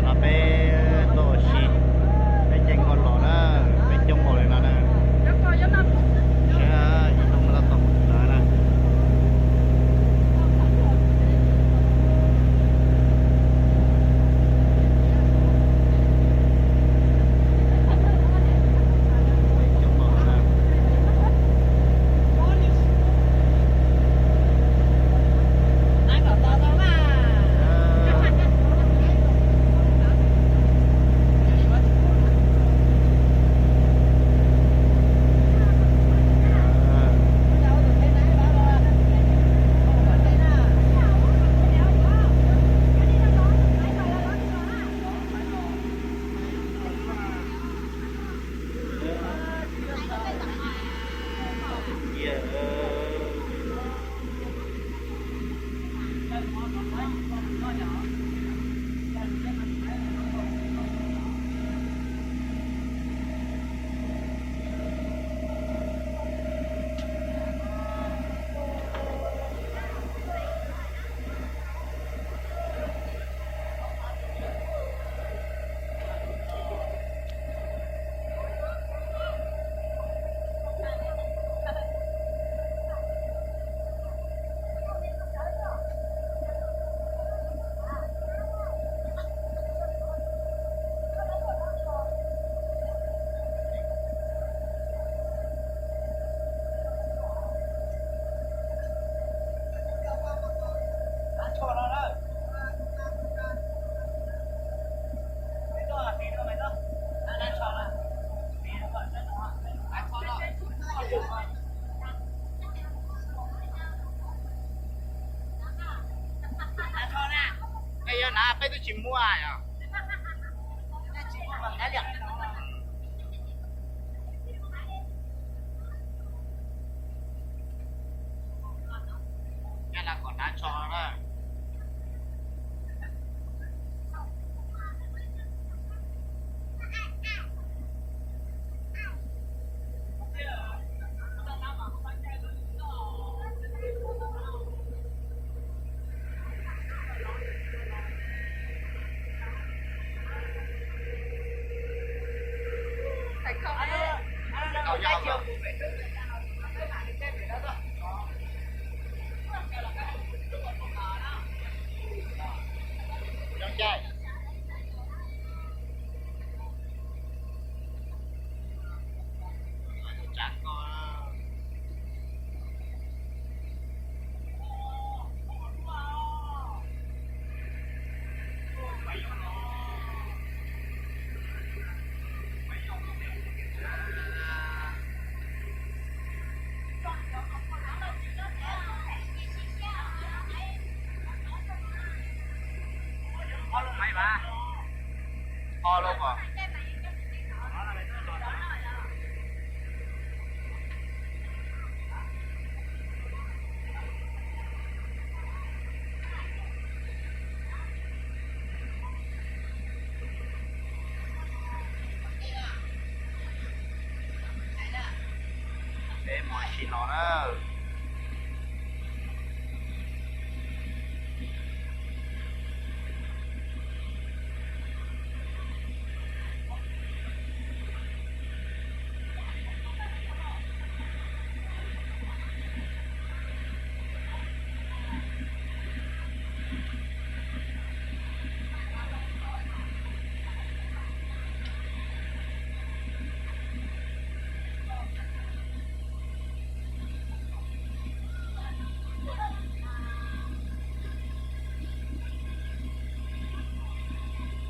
No peb tuaj ua si, peb caij nkoj los na, peb coob npaum li no na. Saib ib tug muaj tab tom mus ntawd na. Yog na peb twb tsis muaj yom. Nyob na kom hnav tsho na. Peb mus ua si no na.